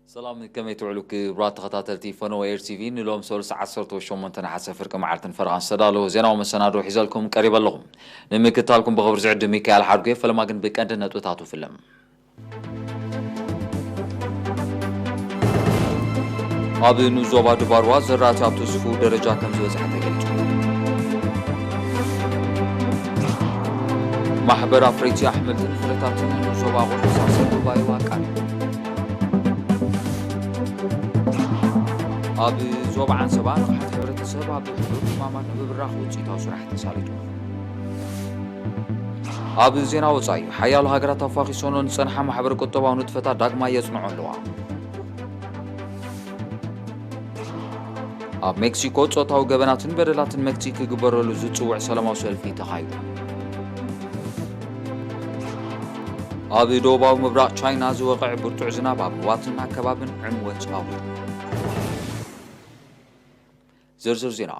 ሰላም፣ ከመይ ትውዕሉ ክቡራት ተኸታተልቲ ፈነወ ኤር ቲቪ? ንሎም ሰሉስ ዓሰርተ ሸሞንተ ነሓሰ ፍርቂ መዓልትን ፈረቓን ዝተዳለወ ዜናዊ መሰናዶ ሒዘልኩም ቀሪበ ኣለኹ። ንምክትታልኩም ብኽብሪ ዝዕድም ሚካኤል ሓድጉ፣ ፈለማ ግን ብቀንዲ ነጥብታቱ ፍልም። ኣብ ንኡስ ዞባ ድባርዋ ዘራእቲ ኣብ ትስፉው ደረጃ ከም ዝበጽሐ ተገሊጹ። ማሕበር ኣፍረይቲ ኣሕምልትን ፍረታትን ንኡስ ዞባ ኣቑርዲ ሳልሳይ ጉባኤኡ ኣቃሊዑ። ኣብ ዞባ ዓንሰባ ንቕሓት ሕብረተሰብ ኣብ ሕዱር ሕማማት ንምብራኽ ውፅኢታዊ ስራሕ ተሳሊጡ። ኣብ ዜና ወጻኢ፣ ሓያሎ ሃገራት ኣፋኺሶኖ ዝጸንሓ ማሕበረ ቁጠባዊ ንጥፈታት ዳግማይ የጽንዖ ኣለዋ። ኣብ ሜክሲኮ ጾታዊ ገበናትን በደላትን መግትኢ ክግበረሉ ዝጽውዕ ሰላማዊ ሰልፊ ተኻይዱ። ኣብ ደቡባዊ ምብራቕ ቻይና ዝወቕዕ ብርቱዕ ዝናብ ኣብ ሩባትን ኣከባብን ዕንወት ኣውሪዱ። ዝርዝር ዜና።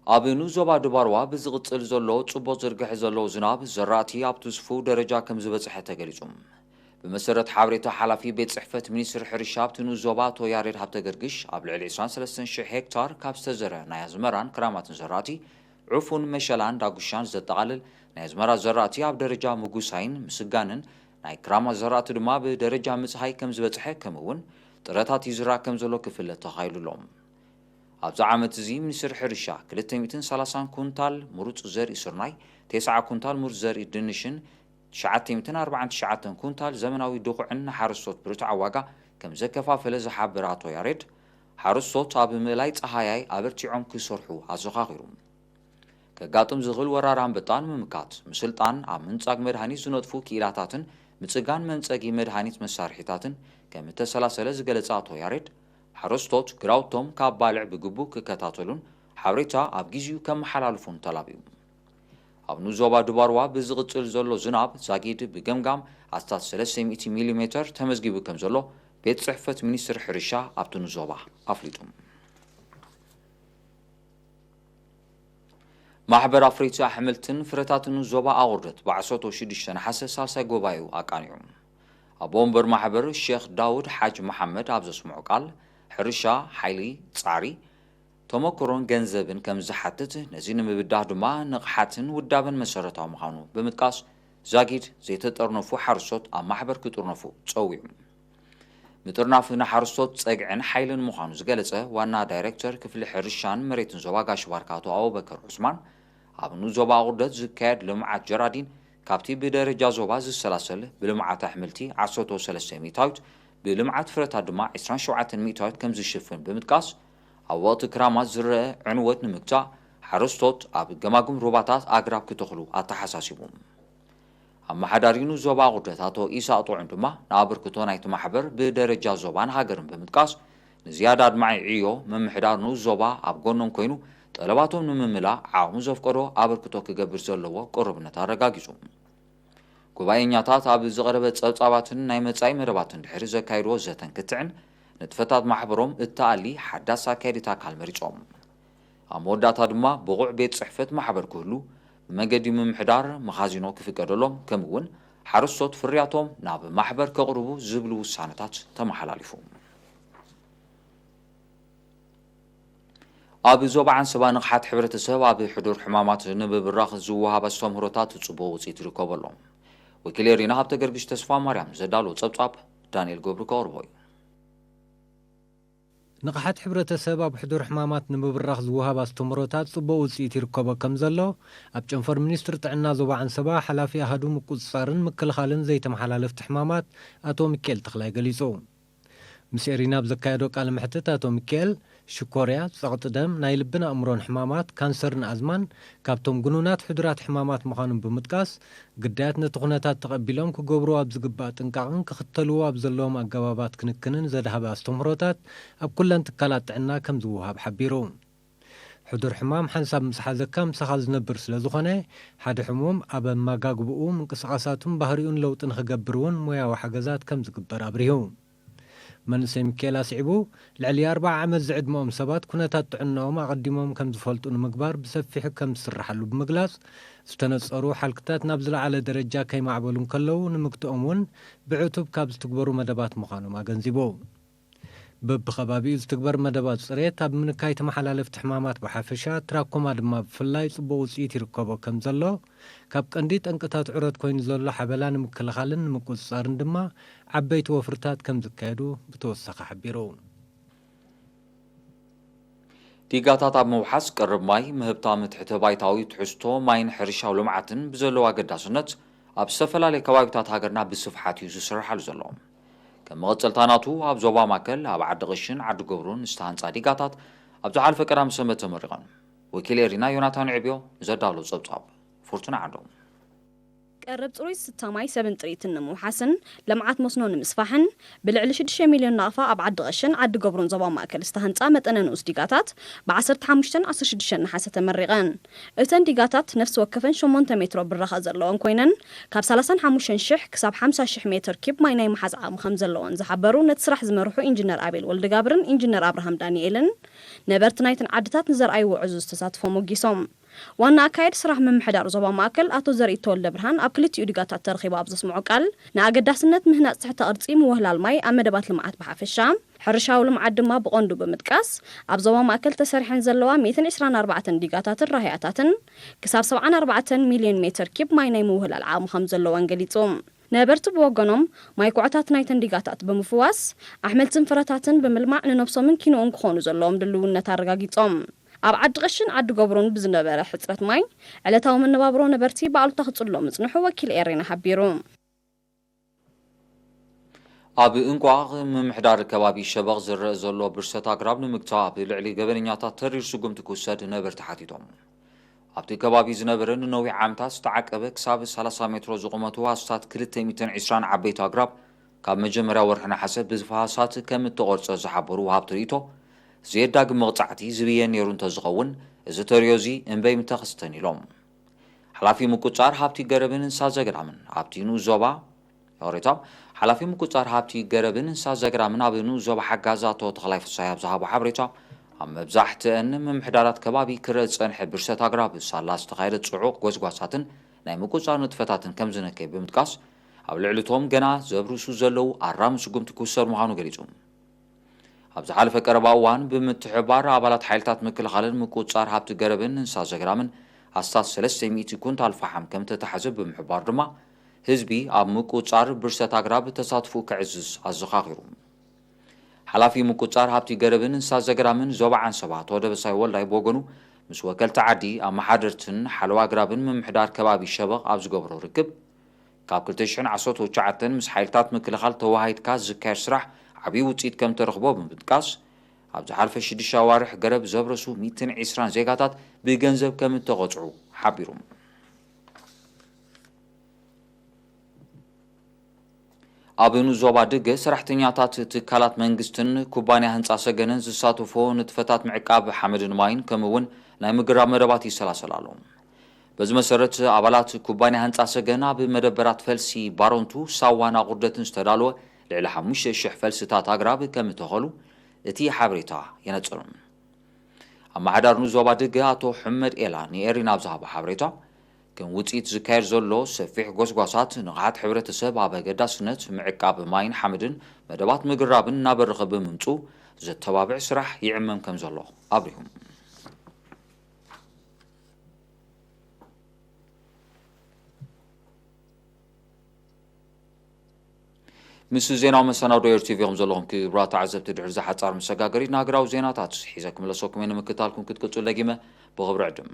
ኣብ ንኡስ ዞባ ድባርዋ ብዝቕጽል ዘሎ ጽቡቕ ዝርግሐ ዘሎ ዝናብ ዘራእቲ ኣብ ትስፉው ደረጃ ከም ዝበጽሐ ተገሊጹ። ብመሰረት ሓበሬታ ሓላፊ ቤት ጽሕፈት ሚኒስትሪ ሕርሻ ኣብቲ ንኡስ ዞባ ኣቶ ያሬድ ሃብተገርግሽ፣ ኣብ ልዕሊ ዕስራን ሰለስተን ሽሕ ሄክታር ካብ ዝተዘርአ ናይ ኣዝመራን ክራማትን ዘራእቲ፣ ዑፉን መሸላን ዳጉሻን ዘጠቓልል ናይ ኣዝመራ ዘራእቲ ኣብ ደረጃ ምጉሳይን ምስጋንን፣ ናይ ክራማት ዘራእቲ ድማ ብደረጃ ምጽሃይ ከም ዝበጽሐ፣ ከምኡ እውን ጥረታት ይዝራእ ከም ዘሎ ክፍለጥ ተኻኢሉ ኣሎ። ኣብዚ ዓመት እዚ ሚኒስትሪ ሕርሻ ክልተ ሚእትን ሰላሳን ኩንታል ምሩጽ ዘርኢ ስርናይ፣ ተስዓ ኩንታል ምሩጽ ዘርኢ ድንሽን ትሽዓተ ሚእትን ኣርባዓን ትሽዓተን ኩንታል ዘመናዊ ድኹዕን ንሓረስቶት ብርቱዓዊ ዋጋ ከም ዘከፋፈለ ዝሓበረ ኣቶ ያሬድ፣ ሓረስቶት ኣብ ምእላይ ጸሃያይ ኣበርቲዖም ክሰርሑ ኣዘኻኺሩ። ከጋጥም ዝኽእል ወራር ኣንበጣ ንምምካት፣ ምስልጣን ኣብ ምንጻግ መድሃኒት ዝነጥፉ ክኢላታትን ምጽጋን መንጸጊ መድሃኒት መሳርሒታትን ከም እተሰላሰለ ዝገለጸ ኣቶ ያሬድ፣ ሓረስቶት ግራውቶም ካብ ባልዕ ብግቡእ ክከታተሉን ሓበሬታ ኣብ ግዜኡ ከመሓላልፉን ተላብዩ። ኣብ ንኡስ ዞባ ድባርዋ ብዝቕጽል ዘሎ ዝናብ ዛጊድ ብገምጋም ኣስታት ሰለስተ ሚእቲ ሚሊ ሜተር ተመዝጊቡ ከም ዘሎ ቤት ጽሕፈት ሚኒስትሪ ሕርሻ ኣብቲ ንኡስ ዞባ ኣፍሊጡ። ማሕበር ኣፍረይቲ ኣሕምልትን ፍረታትን ንኡስ ዞባ ኣቑርደት ብዓሰርተ ሽዱሽተ ነሓሰ ሳልሳይ ጉባኤኡ ኣቃኒዑ። ኣቦ ወንበር ማሕበር ሼኽ ዳውድ ሓጅ መሓመድ ኣብ ዘስምዖ ቃል፣ ሕርሻ ሓይሊ፣ ጻዕሪ፣ ተመክሮን ገንዘብን ከም ዝሓትት፣ ነዚ ንምብዳህ ድማ ንቕሓትን ውዳበን መሰረታዊ ምዃኑ ብምጥቃስ፣ ዛጊድ ዘይተጠርነፉ ሓረስቶት ኣብ ማሕበር ክጥርነፉ ጸዊዑ። ምጥርናፍ ንሓረስቶት ጸግዕን ሓይልን ምዃኑ ዝገለጸ ዋና ዳይሬክተር ክፍሊ ሕርሻን መሬትን ዞባ ጋሽ ባርካ ኣቶ ኣቡበከር ዑስማን፣ ኣብ ንኡስ ዞባ ኣቑርደት ዝካየድ ልምዓት ጀራዲን ካብቲ ብደረጃ ዞባ ዝሰላሰል ብልምዓት ኣሕምልቲ ዓሰርተ ሰለስተ ሚእታዊት፣ ብልምዓት ፍረታት ድማ ዕስራን ሸውዓተን ሚእታዊት ከም ዝሽፍን ብምጥቃስ፣ ኣብ ወቕቲ ክራማት ዝረአ ዕንወት ንምግታእ ሓረስቶት ኣብ ገማግም ሩባታት ኣግራብ ክተኽሉ ኣተሓሳሲቡ። ኣመሓዳሪ ንኡስ ዞባ ኣቑርደት ኣቶ ኢሳቕ ጥዑም ድማ ንኣበርክቶ ናይቲ ማሕበር ብደረጃ ዞባን ሃገርን ብምጥቃስ፣ ንዝያዳ ኣድማዒ ዕዮ ምምሕዳር ንኡስ ዞባ ኣብ ጎኖም ኮይኑ ጠለባቶም ንምምላእ ዓቕሙ ዘፍቀዶ ኣበርክቶ ክገብር ዘለዎ ቅሩብነት ኣረጋጊጹ። ጉባኤኛታት ኣብ ዝቐረበ ጸብጻባትን ናይ መጻኢ መደባትን ድሕሪ ዘካየድዎ ዘተን ክትዕን ንጥፈታት ማሕበሮም እተኣሊ ሓዳስ ኣካየዲት ኣካል መሪጾም። ኣብ መወዳእታ ድማ ብቑዕ ቤት ጽሕፈት ማሕበር ክህሉ፣ ብመገዲ ምምሕዳር መኻዚኖ ክፍቀደሎም፣ ከምኡ እውን ሓረስቶት ፍርያቶም ናብ ማሕበር ከቕርቡ ዝብሉ ውሳነታት ተመሓላሊፉ። ኣብ ዞባ ዓንሰባ ንቕሓት ሕብረተሰብ ኣብ ሕዱር ሕማማት ንምብራኽ ዝወሃብ ኣስተምህሮታት ጽቡቕ ውጽኢት ይርከቦ ኣሎ። ወኪል ኤሪና ሃብተ ገርግሽ ተስፋ ማርያም ዘዳለዎ ጸብጻብ ዳንኤል ገብሩ ከቕርቦ እዩ። ንቕሓት ሕብረተሰብ ኣብ ሕዱር ሕማማት ንምብራኽ ዝወሃብ ኣስተምህሮታት ጽቡቕ ውጽኢት ይርከቦ ከም ዘሎ ኣብ ጨንፈር ሚኒስትሪ ጥዕና ዞባ ዓንሰባ ሓላፊ ኣሃዱ ምቁጽጻርን ምክልኻልን ዘይተመሓላለፍቲ ሕማማት ኣቶ ሚካኤል ተኽላይ ገሊጹ። ምስ ኤሪና ኣብ ዘካየዶ ቃለ መሕትት ኣቶ ሚካኤል ሽኮርያ፣ ጸቕጢ ደም፣ ናይ ልብን ኣእምሮን ሕማማት፣ ካንሰርን ኣዝማን ካብቶም ግኑናት ሕዱራት ሕማማት ምዃኖም ብምጥቃስ፣ ግዳያት ነቲ ኩነታት ተቐቢሎም ክገብርዎ ኣብ ዝግባእ ጥንቃቕን ክኽተልዎ ኣብ ዘለዎም ኣገባባት ክንክንን ዘድሃበ ኣስተምህሮታት ኣብ ኩለን ትካላት ጥዕና ከም ዝወሃብ ሓቢሩ። ሕዱር ሕማም ሓንሳብ ምስ ሓዘካ ምሳኻ ዝነብር ስለ ዝኾነ፣ ሓደ ሕሙም ኣብ ኣመጋግብኡ፣ ምንቅስቓሳቱን ባህሪኡን ለውጢ ንኽገብር እውን ሞያዊ ሓገዛት ከም ዝግበር ኣብሪሁ። መንእሰይ ሚካኤል ኣስዒቡ፣ ልዕሊ ኣርብዓ ዓመት ዝዕድመኦም ሰባት ኩነታት ጥዕናኦም ኣቐዲሞም ከም ዝፈልጡ ንምግባር ብሰፊሑ ከም ዝስርሓሉ ብምግላጽ፣ ዝተነጸሩ ሓልክታት ናብ ዝለዓለ ደረጃ ከይማዕበሉ እንከለዉ ንምግትኦም እውን ብዕቱብ ካብ ዝትግበሩ መደባት ምዃኖም ኣገንዚቡ። በብኸባቢኡ ዝትግበር መደባት ጽሬት ኣብ ምንካይ ተመሓላለፍቲ ሕማማት ብሓፈሻ፣ ትራኮማ ድማ ብፍላይ ጽቡቕ ውጽኢት ይርከቦ ከም ዘሎ፣ ካብ ቀንዲ ጠንቅታት ዑረት ኮይኑ ዘሎ ሓበላ ንምክልኻልን ንምቁጽጻርን ድማ ዓበይቲ ወፍርታት ከም ዝካየዱ ብተወሳኺ ሓቢሩ። ዲጋታት ኣብ ምውሓስ ቀረብ ማይ፣ ምህብታም ትሕተ ባይታዊ ትሕዝቶ ማይን ሕርሻዊ ልምዓትን ብዘለዎ ኣገዳስነት ኣብ ዝተፈላለዩ ከባቢታት ሃገርና ብስፍሓት እዩ ዝስርሓሉ ዘሎ። ከም መቐጸልታ ናቱ ኣብ ዞባ ማእከል ኣብ ዓዲ ቐሽን ዓዲ ገብሩን ዝተሃንጻ ዲጋታት ኣብ ዝሓለፈ ቀዳም ሰንበት ተመሪቐን። ወኪል ኤሪና ዮናታን ዕብዮ ንዘዳሎ ጸብጻብ ፍርቱና ዓንዶም። ቀረብ ጽሩይ ዝስተ ማይ ሰብን ጥሪትን ንምውሓስን ልምዓት መስኖ ንምስፋሕን ብልዕሊ ሽዱሽተ ሚልዮን ናቕፋ ኣብ ዓዲ ቐሽን ዓዲ ገብሩን ዞባ ማእከል ዝተሃንጻ መጠነ ንኡስ ዲጋታት ብ ዓሰርተ ሓሙሽተን ዓሰርተ ሽዱሽተን ነሓሰ ተመሪቐን። እተን ዲጋታት ነፍሲ ወከፈን ሸሞንተ ሜትሮ ብራኸ ዘለወን ኮይነን ካብ ሰላሳን ሓሙሽተን ሽሕ ክሳብ ሓምሳ ሽሕ ሜትር ኪብ ማይ ናይ ምሓዝ ዓቕሚ ከም ዘለወን ዝሓበሩ ነቲ ስራሕ ዝመርሑ ኢንጂነር ኣቤል ወልደጋብርን ኢንጂነር ኣብርሃም ዳንኤልን ነበርቲ ናይተን ዓድታት ንዘርኣይዎ ዕዙዝ ተሳትፎ ሞጊሶም። ዋና ኣካየዲ ስራሕ ምምሕዳር ዞባ ማእከል ኣቶ ዘርኢ ተወልደ ብርሃን ኣብ ክልቲኡ ዲጋታት ተረኺቡ ኣብ ዘስምዖ ቃል ንኣገዳስነት ምህናጽ ትሕተ ቅርጺ ምውህላል ማይ ኣብ መደባት ልምዓት ብሓፈሻ ሕርሻዊ ልምዓት ድማ ብቐንዱ ብምጥቃስ ኣብ ዞባ ማእከል ተሰሪሐን ዘለዋ ሚእትን ዕስራን ኣርባዕተን ዲጋታትን ራህያታትን ክሳብ ሰብዓን ኣርባዕተን ሚልዮን ሜትር ኪብ ማይ ናይ ምውህላል ዓቕሚ ከም ዘለወን ገሊጹ። ነበርቲ ብወገኖም ማይ ኩዕታት ናይተን ዲጋታት ብምፍዋስ ኣሕምልትን ፍረታትን ብምልማዕ ንነብሶምን ኪንኡን ክኾኑ ዘለዎም ድልውነት ኣረጋጊጾም። ኣብ ዓዲ ቐሽን ዓዲ ገብሩን ብዝነበረ ሕጽረት ማይ ዕለታዊ መነባብሮ ነበርቲ ብኣሉታ ክጽሎ ምጽንሑ ወኪል ኤሬና ሓቢሩ። ኣብ እንቋቕ ምምሕዳር ከባቢ ሸበቕ ዝረአ ዘሎ ብርሰት ኣግራብ ንምግታእ ኣብ ልዕሊ ገበነኛታት ተሪር ስጉምቲ ክውሰድ ነበርቲ ሓቲቶም። ኣብቲ ከባቢ ዝነበረ ንነዊሕ ዓመታት ዝተዓቀበ ክሳብ ሰላሳ ሜትሮ ዝቑመቱ ኣስታት ክልተ ሚእትን ዕስራን ዓበይቲ ኣግራብ ካብ መጀመርያ ወርሒ ነሓሰ ብፋሳት ከም እተቖርጸ ዝሓበሩ ወሃብቲ ርእይቶ፣ ዘየዳግም መቕጻዕቲ ዝብየን ነይሩ እንተዝኸውን፣ እዚ ተርእዮ እዚ እምበይ ምተኸስተን ኢሎም። ሓላፊ ምቁጽጻር ሃብቲ ገረብን እንስሳ ዘገዳምን ኣብቲ ንኡስ ዞባ፣ ይቕሬታ፣ ሓላፊ ምቁጽጻር ሃብቲ ገረብን እንስሳ ዘገዳምን ኣብ ንኡስ ዞባ ሓጋዝ ኣቶ ተኽላይ ፍሳይ ኣብ ዝሃቦ ሓበሬታ፣ ኣብ መብዛሕትአን ምምሕዳራት ከባቢ ክረአ ዝጸንሐ ብርሰት ኣግራብ ሳላ ዝተኻየደ ጽዑቕ ጎስጓሳትን ናይ ምቁጽጻር ንጥፈታትን ከም ዝነከየ ብምጥቃስ፣ ኣብ ልዕሊ እቶም ገና ዘብርሱ ዘለዉ ኣራሚ ስጉምቲ ክውሰድ ምዃኑ ገሊጹ። ኣብ ዝሓለፈ ቀረባ እዋን ብምትሕብባር ኣባላት ሓይልታት ምክልኻልን ምቁጽጻር ሃብቲ ገረብን እንስሳ ዘገዳምን ኣስታት ሰለስተ ሚእቲ ኩንታል ፈሓም ከም ተታሕዘ ብምሕባር ድማ፣ ህዝቢ ኣብ ምቁጽጻር ብርሰት ኣግራብ ተሳትፎኡ ከዕዝዝ ኣዘኻኺሩ። ሓላፊ ምቁጽጻር ሃብቲ ገረብን እንስሳ ዘገዳምን ዞባ ዓንሰባ ኣቶ ደበሳይ ወልዳይ ብወገኑ፣ ምስ ወከልቲ ዓዲ፣ ኣመሓደርትን ሓለዋ ኣግራብን ምምሕዳር ከባቢ ሸበቕ ኣብ ዝገብሮ ርክብ፣ ካብ ክልተ ሽሕን ዓሰርተ ትሽዓተን ምስ ሓይልታት ምክልኻል ተወሃሂድካ ዝካየድ ስራሕ ዓብዪ ውፅኢት ከም ተረኽቦ ብምጥቃስ፣ ኣብ ዝሓለፈ ሽዱሽተ ኣዋርሕ ገረብ ዘብረሱ ሚእትን ዕስራን ዜጋታት ብገንዘብ ከም እተቐፅዑ ሓቢሩ። ኣብ ንኡስ ዞባ ድገ ሰራሕተኛታት ትካላት መንግስትን ኩባንያ ህንፃ ሰገነን ዝሳተፎ ንጥፈታት ምዕቃብ ሓመድን ማይን ከምኡ እውን ናይ ምግራብ መደባት ይሰላሰል ኣሎ። በዚ መሰረት ኣባላት ኩባንያ ህንፃ ሰገን ኣብ መደበራት ፈልሲ ባሮንቱ፣ ሳዋን ኣቑርደትን ዝተዳለወ ልዕሊ ሓሙሽተ ሽሕ ፈልስታት ኣግራብ ከም እተኸሉ እቲ ሓበሬታ የነፅር። ኣመሓዳሪ ንኡስ ዞባ ድገ ኣቶ ሕመድ ኤላ ንኤሪና ኣብ ዝሃቦ ሓበሬታ፣ ከም ውፅኢት ዝካየድ ዘሎ ሰፊሕ ጎስጓሳት ንቕሓት ሕብረተሰብ ኣብ ኣገዳስነት ምዕቃብ ማይን ሓመድን መደባት ምግራብን እናበረኸ ብምምፁ ዘተባብዕ ስራሕ ይዕመም ከም ዘሎ ኣብሪሁ። ምስ ዜናዊ መሰናዶ ኤር ቲቪ ኢኹም ዘለኹም ክቡራት ተዓዘብቲ። ድሕሪ እዚ ሓጻር መሰጋገሪት ንሃገራዊ ዜናታት ሒዘ ክምለሰኩም እየ። ንምክትታልኩም ክትቅጽሉ ደጊመ ብኽብሪ ዕድም።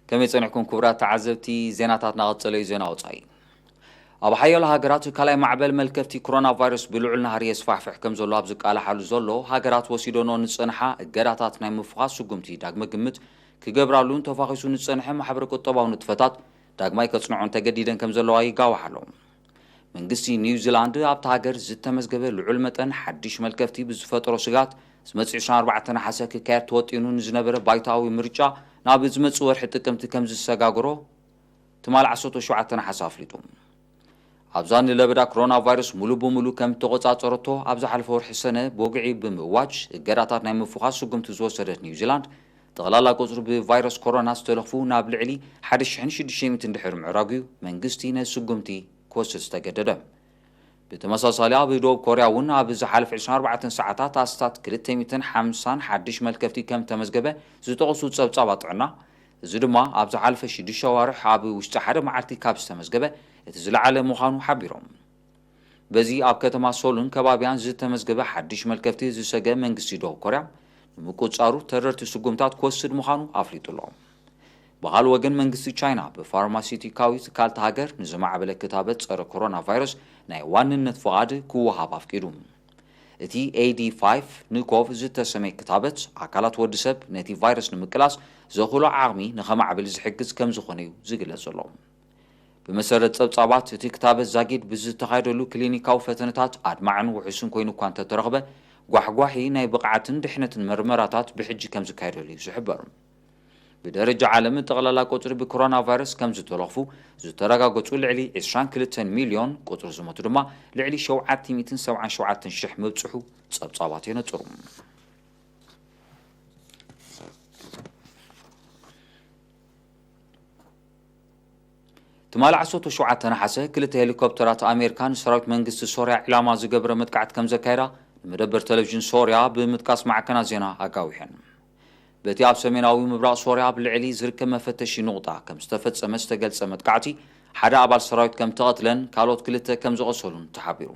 ከመይ ጸኒሕኩም ክቡራት ተዓዘብቲ? ዜናታት እናቐጸለ እዩ። ዜና ወጻኢ። ኣብ ሓያሎ ሃገራት ካልኣይ ማዕበል መልከፍቲ ኮሮና ቫይረስ ብልዑል ናህሪ የስፋሕፍሕ ከም ዘሎ ኣብ ዝቃላሓሉ ዘሎ፣ ሃገራት ወሲደኖ ንጸንሓ እገዳታት ናይ ምፍዃስ ስጉምቲ ዳግመ ግምት ክገብራሉን ተፋኺሱ ንጸንሐ ማሕበረ ቁጠባዊ ንጥፈታት ዳግማይ ከጽንዖን ተገዲደን ከም ዘለዋ ይጋዋሕ ኣሎ። መንግስቲ ኒውዚላንድ ኣብታ ሃገር ዝተመዝገበ ልዑል መጠን ሓድሽ መልከፍቲ ብዝፈጠሮ ስግኣት፣ ዝመጽእ ዕስራን ኣርባዕተን ነሓሰ ክካየድ ተወጢኑ ንዝነበረ ባይታዊ ምርጫ ናብ ዝመጽእ ወርሒ ጥቅምቲ ከም ዝሰጋግሮ ትማሊ ዓሰርተ ሸውዓተ ነሓሰ ኣፍሊጡ። ኣብዛ ንለበዳ ኮሮና ቫይረስ ሙሉ ብሙሉ ከም እተቖጻጸረቶ ኣብ ዝሓለፈ ወርሒ ሰነ ብወግዒ ብምእዋጅ እገዳታት ናይ ምፍዃስ ስጉምቲ ዝወሰደት ኒውዚላንድ፣ ጠቕላላ ቁጽሪ ብቫይረስ ኮሮና ዝተለኽፉ ናብ ልዕሊ ሓደ ሽሕን ሽዱሽተ ሚእትን ድሕሪ ምዕራጉ እዩ መንግስቲ ነዚ ስጉምቲ ክወስድ ዝተገደደ። ብተመሳሳሊ ኣብ ደቡብ ኮርያ እውን ኣብ ዝሓለፈ ዕስራን ኣርባዕተን ሰዓታት ኣስታት ክልተ ሚእትን ሓምሳን ሓድሽ መልከፍቲ ከም ተመዝገበ ዝጠቕሱ ጸብጻባት ጥዕና፣ እዚ ድማ ኣብ ዝሓለፈ ሽዱሽተ ኣዋርሕ ኣብ ውሽጢ ሓደ መዓልቲ ካብ ዝተመዝገበ እቲ ዝለዓለ ምዃኑ ሓቢሮም። በዚ ኣብ ከተማ ሶልን ከባቢያን ዝተመዝገበ ሓድሽ መልከፍቲ ዝሰገ መንግስቲ ደቡብ ኮርያ ንምቁጽጻሩ ተረርቲ ስጉምታት ክወስድ ምዃኑ ኣፍሊጡ ኣሎ። ብኻልእ ወገን መንግስቲ ቻይና ብፋርማሲቲካዊ ትካል እታ ሃገር ንዝማዕበለ ክታበት ጸረ ኮሮና ቫይረስ ናይ ዋንነት ፍቓድ ክወሃብ ኣፍቂዱ። እቲ ኤ ዲ ፋይቭ ንኮቭ ዝተሰመየ ክታበት ኣካላት ወዲ ሰብ ነቲ ቫይረስ ንምቅላስ ዘኽእሎ ዓቕሚ ንኸማዕብል ዝሕግዝ ከም ዝኾነ እዩ ዝግለጽ ዘሎ። ብመሰረት ጸብጻባት እቲ ክታበት ዛጊድ ብዝተኻየደሉ ክሊኒካዊ ፈተነታት ኣድማዕን ውሑስን ኮይኑ እኳ እንተተረኽበ ጓሕጓሒ ናይ ብቕዓትን ድሕነትን መርመራታት ብሕጂ ከም ዝካየደሉ እዩ ዝሕበር። ብደረጃ ዓለም ጠቕላላ ቁጽሪ ብኮሮና ቫይረስ ከም ዝተለኽፉ ዝተረጋገጹ ልዕሊ ዕስራን ክልተን ሚልዮን፣ ቁጽሪ ዝሞቱ ድማ ልዕሊ ሸውዓተ ሚእትን ሰብዓን ሸውዓተን ሽሕ ምብጽሑ ጸብጻባት የነጽሩ። ትማሊ ዓሰርተ ሸውዓተ ነሓሰ ክልተ ሄሊኮፕተራት ኣሜሪካ ንሰራዊት መንግስቲ ሶርያ ዒላማ ዝገበረ መጥቃዕቲ ከም ዘካየዳ ንመደበር ቴሌቪዥን ሶርያ ብምጥቃስ ማዕከናት ዜና ኣጋዊሐን። በቲ ኣብ ሰሜናዊ ምብራቕ ሶርያ ኣብ ልዕሊ ዝርከብ መፈተሺ ንቑጣ ከም ዝተፈጸመ ዝተገልጸ መጥቃዕቲ ሓደ ኣባል ሰራዊት ከም ተቐትለን ካልኦት ክልተ ከም ዝቐሰሉን ተሓቢሩ።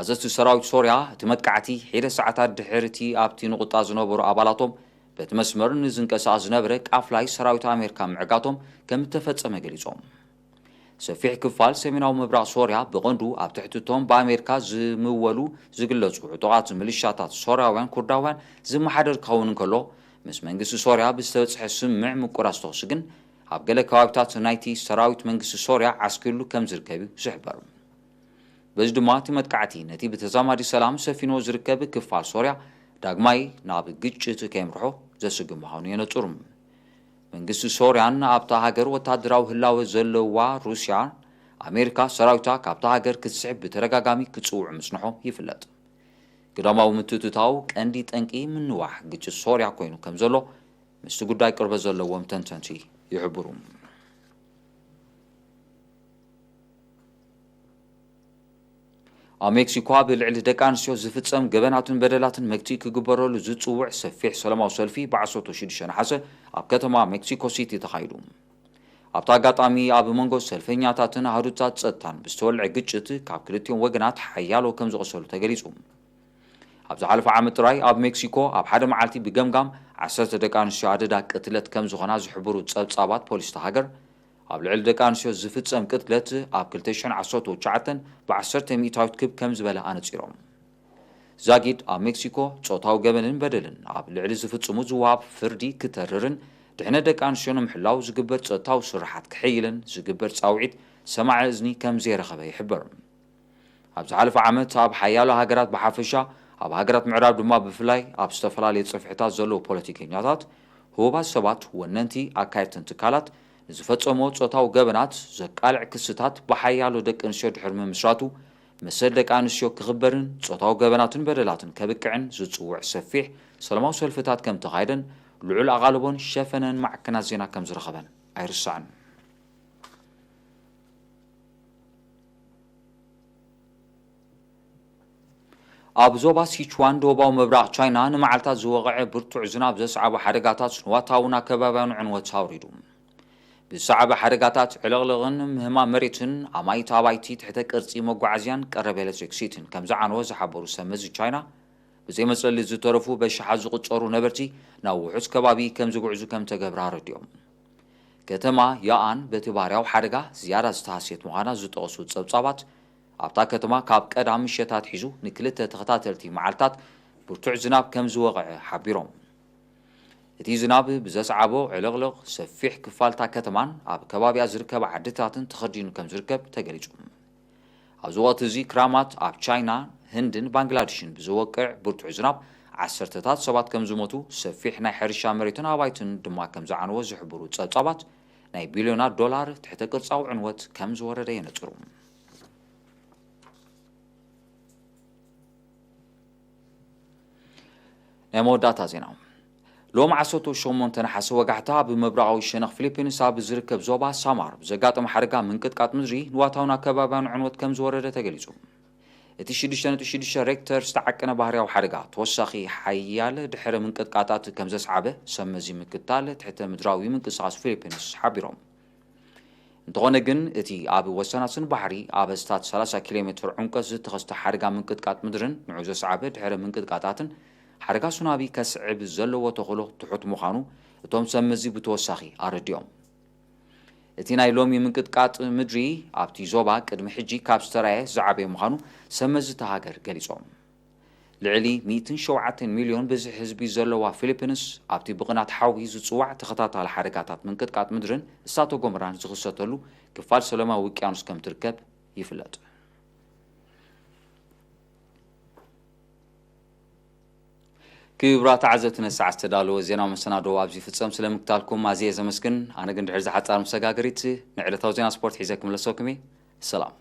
ኣዘዝቲ ሰራዊት ሶርያ እቲ መጥቃዕቲ ሒደ ሰዓታት ድሕሪ እቲ ኣብቲ ንቑጣ ዝነበሩ ኣባላቶም በቲ መስመር ንዝንቀሳቐስ ዝነበረ ቃፍላይ ሰራዊት ኣሜሪካ ምዕጋቶም ከም እተፈጸመ ገሊጾም። ሰፊሕ ክፋል ሰሜናዊ ምብራቕ ሶርያ ብቐንዱ ኣብ ትሕቲ እቶም ብኣሜሪካ ዝምወሉ ዝግለጹ ዕጡቓት ምልሻታት ሶርያውያን ኩርዳውያን ዝመሓደር ክኸውን እንከሎ፣ ምስ መንግስቲ ሶርያ ብዝተበጽሐ ስምምዕ ምቁራጽ ተኹሲ ግን ኣብ ገለ ከባቢታት ናይቲ ሰራዊት መንግስቲ ሶርያ ዓስኪሉ ከም ዝርከብ እዩ ዝሕበር። በዚ ድማ እቲ መጥቃዕቲ ነቲ ብተዛማዲ ሰላም ሰፊንዎ ዝርከብ ክፋል ሶርያ ዳግማይ ናብ ግጭት ከየምርሖ ዘስግእ ምዃኑ የነጽሩ። መንግስቲ ሶርያን ኣብታ ሃገር ወታደራዊ ህላወ ዘለዋ ሩስያ፣ ኣሜሪካ ሰራዊታ ካብታ ሃገር ክትስሕብ ብተደጋጋሚ ክጽውዑ ምጽንሖም ይፍለጥ። ግዳማዊ ምትእትታው ቀንዲ ጠንቂ ምንዋሕ ግጭት ሶርያ ኮይኑ ከም ዘሎ ምስቲ ጉዳይ ቅርበት ዘለዎም ተንተንቲ ይሕብሩ። ኣብ ሜክሲኮ ኣብ ልዕሊ ደቂ ኣንስትዮ ዝፍጸም ገበናትን በደላትን መግትኢ ክግበረሉ ዝጽውዕ ሰፊሕ ሰላማዊ ሰልፊ ብዓሰርተ ሽዱሽተ ነሓሰ ኣብ ከተማ ሜክሲኮ ሲቲ ተኻይዱ። ኣብቲ ኣጋጣሚ ኣብ መንጎ ሰልፈኛታትን ኣሃዱታት ጸጥታን ብዝተወልዐ ግጭት ካብ ክልቲኦም ወገናት ሓያሎ ከም ዝቐሰሉ ተገሊጹ። ኣብ ዝሓለፈ ዓመት ጥራይ ኣብ ሜክሲኮ ኣብ ሓደ መዓልቲ ብገምጋም ዓሰርተ ደቂ ኣንስትዮ ኣደዳ ቅትለት ከም ዝኾና ዝሕብሩ ጸብጻባት ፖሊስ እታ ሃገር፣ ኣብ ልዕሊ ደቂ ኣንስትዮ ዝፍጸም ቅትለት ኣብ ክልተ ሽሕን ዓሰርተ ትሽዓተን ብዓሰርተ ሚእታዊት ክብ ከም ዝበለ ኣነጺሮም። ዛጊድ ኣብ ሜክሲኮ ጾታዊ ገበንን በደልን ኣብ ልዕሊ ዝፍጽሙ ዝወሃብ ፍርዲ ክተርርን ድሕነት ደቂ ኣንስትዮ ንምሕላው ዝግበር ጸጥታዊ ስርሓት ክሕይልን ዝግበር ጻውዒት ሰማዒ እዝኒ ከም ዘይረኸበ ይሕበር። ኣብ ዝሓለፈ ዓመት ኣብ ሓያሎ ሃገራት ብሓፈሻ፣ ኣብ ሃገራት ምዕራብ ድማ ብፍላይ ኣብ ዝተፈላለዩ ጽፍሕታት ዘለዉ ፖለቲከኛታት፣ ህቡባት ሰባት፣ ወነንቲ ኣካየድትን ትካላት ንዝፈጸምዎ ጾታዊ ገበናት ዘቃልዕ ክስታት ብሓያሎ ደቂ ኣንስትዮ ድሕሪ ምምስራቱ፣ መሰል ደቂ ኣንስትዮ ክኽበርን ጾታዊ ገበናትን በደላትን ከብቅዕን ዝጽውዕ ሰፊሕ ሰላማዊ ሰልፍታት ከም ተኻየደን ልዑል ኣቓልቦን ሸፈነን ማዕከናት ዜና ከም ዝረኸበን ኣይርሳዕን። ኣብ ዞባ ሲችዋን ደቡባዊ ምብራቕ ቻይና ንመዓልታት ዝወቕዐ ብርቱዕ ዝናብ ዘስዓቦ ሓደጋታት ንዋታውን ኣከባብያውን ዕንወት ኣውሪዱ። ብዝሰዓበ ሓደጋታት ዕልቕልቕን ምህማም መሬትን ኣማኢት ኣባይቲ፣ ትሕተ ቅርጺ መጓዓዝያን ቀረብ ኤሌክትሪክሲቲን ከም ዝዓነወ ዝሓበሩ ሰብ መዚ ቻይና፣ ብዘይ መጽለሊ ዝተረፉ በሽሓት ዝቑጸሩ ነበርቲ ናብ ውሑስ ከባቢ ከም ዝጉዕዙ ከም ተገብረ ኣረዲኦም። ከተማ ያኣን በቲ ባህርያዊ ሓደጋ ዝያዳ ዝተሃስየት ምዃና ዝጠቐሱ ጸብጻባት፣ ኣብታ ከተማ ካብ ቀዳም ምሸት ኣትሒዙ ንክልተ ተኸታተልቲ መዓልታት ብርቱዕ ዝናብ ከም ዝወቕዐ ሓቢሮም። እቲ ዝናብ ብዘስዓቦ ዕልቕልቕ ሰፊሕ ክፋልታ ከተማን ኣብ ከባቢኣ ዝርከባ ዓድታትን ተኸዲኑ ከም ዝርከብ ተገሊጹ። ኣብዚ ወቕቲ እዚ ክራማት ኣብ ቻይና፣ ህንድን ባንግላድሽን ብዝወቅዕ ብርቱዕ ዝናብ ዓሰርተታት ሰባት ከም ዝሞቱ፣ ሰፊሕ ናይ ሕርሻ መሬትን ኣባይትን ድማ ከም ዝዓነወ ዝሕብሩ ጸብጻባት፣ ናይ ቢልዮናት ዶላር ትሕተ ቅርጻዊ ዕንወት ከም ዝወረደ የነጽሩ። ናይ መወዳእታ ዜና። ሎም ዓሰርተ ሸሞንተ ነሓሰ ወጋሕታ ኣብ ምብራቓዊ ሸነኽ ፊሊፒንስ ኣብ ዝርከብ ዞባ ሳማር ብዘጋጠመ ሓደጋ ምንቅጥቃጥ ምድሪ ንዋታውን ኣከባብያን ዕንወት ከም ዝወረደ ተገሊጹ። እቲ ሽዱሽተ ነጥቢ ሽዱሽተ ሬክተር ዝተዓቀነ ባህርያዊ ሓደጋ ተወሳኺ ሓያለ ድሕረ ምንቅጥቃጣት ከም ዘስዓበ ሰብ መዚ ምክትታል ትሕተ ምድራዊ ምንቅስቓስ ፊሊፒንስ ሓቢሮም። እንተኾነ ግን እቲ ኣብ ወሰናስን ባሕሪ ኣብ ኣስታት ሰላሳ ኪሎ ሜትር ዕምቆት ዝተኸስተ ሓደጋ ምንቅጥቃጥ ምድርን ንዑ ዘስዓበ ድሕረ ምንቅጥቃጣትን ሓደጋ ሱናሚ ከስዕብ ዘለዎ ተኽእሎ ትሑት ምዃኑ እቶም ሰብ መዚ ብተወሳኺ ኣረዲኦም። እቲ ናይ ሎሚ ምንቅጥቃጥ ምድሪ ኣብቲ ዞባ ቅድሚ ሕጂ ካብ ዝተራየ ዝዓበየ ምዃኑ ሰብ መዚ እታ ሃገር ገሊጾም። ልዕሊ ሚእትን ሸውዓተን ሚልዮን ብዝሒ ህዝቢ ዘለዋ ፊሊፒንስ ኣብቲ ብቕናት ሓዊ ዝጽዋዕ ተኸታታሊ ሓደጋታት ምንቅጥቃጥ ምድርን እሳተ ጎመራን ዝኽሰተሉ ክፋል ሰለማዊ ውቅያኖስ ከም ትርከብ ይፍለጥ። ክቡራት ተዓዘብቲ ነዚ ሰዓት ዝተዳለወ ዜናዊ መሰናዶ ኣብዚ ይፍጸም። ስለ ምክታልኩም ኣዝየ ዘመስግን። ኣነ ግን ድሕሪ ዝሓጻር መሰጋገሪት ንዕለታዊ ዜና ስፖርት ሒዘ ክምለሰኩም እየ። ሰላም።